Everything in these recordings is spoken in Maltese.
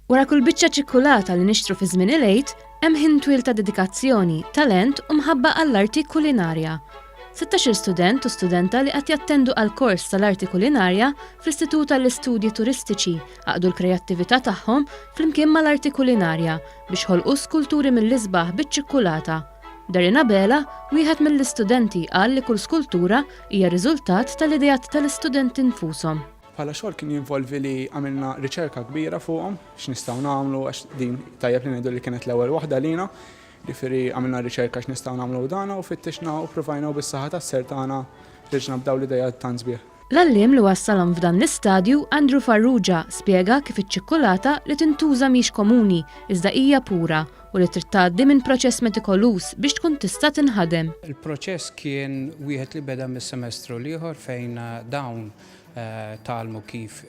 Wara kull biċċa ċikkulata li nixtru fi żmien il-Għid, hemm ħin twil ta' dedikazzjoni, talent u mħabba għall-arti kulinarja. Sittax-il student u studenta li qed jattendu għal kors tal-arti kulinarja fl-Istitut għall-Istudji Turistiċi għaqdu l-kreattività tagħhom flimkien mal-arti kulinarja biex ħolqu skulturi mill-isbaħ biċ-ċikkulata. Darren Abela, wieħed mill-istudenti qal li kull skultura hija riżultat tal-ideat tal-istudenti nfushom. Bħala xogħol kien jinvolvi li għamilna riċerka kbira fuqhom, x'nistgħu nagħmlu għax din tajjeb li ngħidu li kienet l-ewwel waħda lina. Jiġifieri għamilna riċerka x'nistgħu nagħmlu dana u fittixna u ppruvajna u bis-saħħa tas-ser tagħna ħriġna b'dawn l-ideat tant sbieħ. L-għalliem li wassalhom f'dan l-istadju, Andrew Farrugia, spjega kif iċ-ċikkulata li tintuża mhix komuni iżda hija pura u li trid tgħaddi minn proċess metikoluż biex tkun tista' tinħadem. Il-proċess kien wieħed li beda mis-semestru l-ieħor fejn dawn tgħallmu kif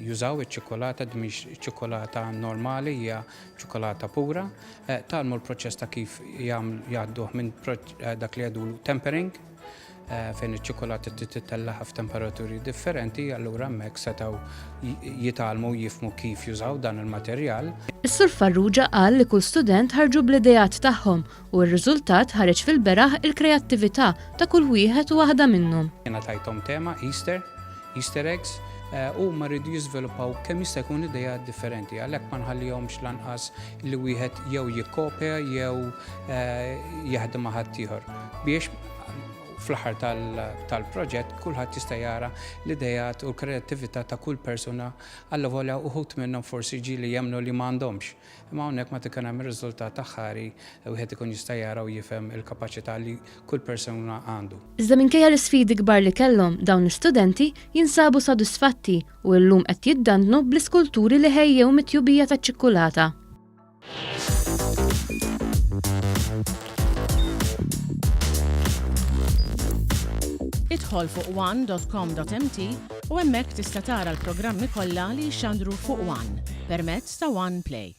jużaw iċ-ċikkulata, din mhix ċikkulata normali, hija ċikkulata pura. Tgħallmu l-proċess ta' kif jgħadduh minn dak li jgħidulu tempering, fejn iċ-ċikkulata trid tittellagħha f'temperaturi differenti, allura hemmhekk setgħu jitgħallmu u jifhmu kif jużaw dan il-materjal. Is-Sur Farrugia qal li kull student ħarġu bl-ideat tagħhom u r-riżultat ħareġ fil-beraħ il-kreattività ta' kull wieħed u waħda minnhom. Jiena tajthom tema, Easter, Easter eggs, u huma riedu jiżviluppaw kemm jista' jkun ideat differenti. Għalhekk ma nħallihomx lanqas li wieħed jew jikkopja jew jaħdem ma' ħaddieħor biex fl-aħħar tal-proġett kulħadd jista' jara l-ideat u l-kreattività ta' kull persuna allavolja uħud minnhom forsi ġieli jemmnu li m'għandhomx. Imma hawnhekk meta ikun hemm ir-riżultat aħħari wieħed ikun jista' jara u jifhem il-kapaċità li kull persuna għandu. Iżda minkejja l-isfidi kbar li kellhom, dawn l-istudenti jinsabu sodisfatti u illum qed jiddandnu bl-iskulturi li ħejjew mit-tjubija taċ-ċikkulata. Idħol fuq one.com.mt u hemmhekk tista' tara l-programmi kollha li jixxandru fuq One permezz ta' One Play.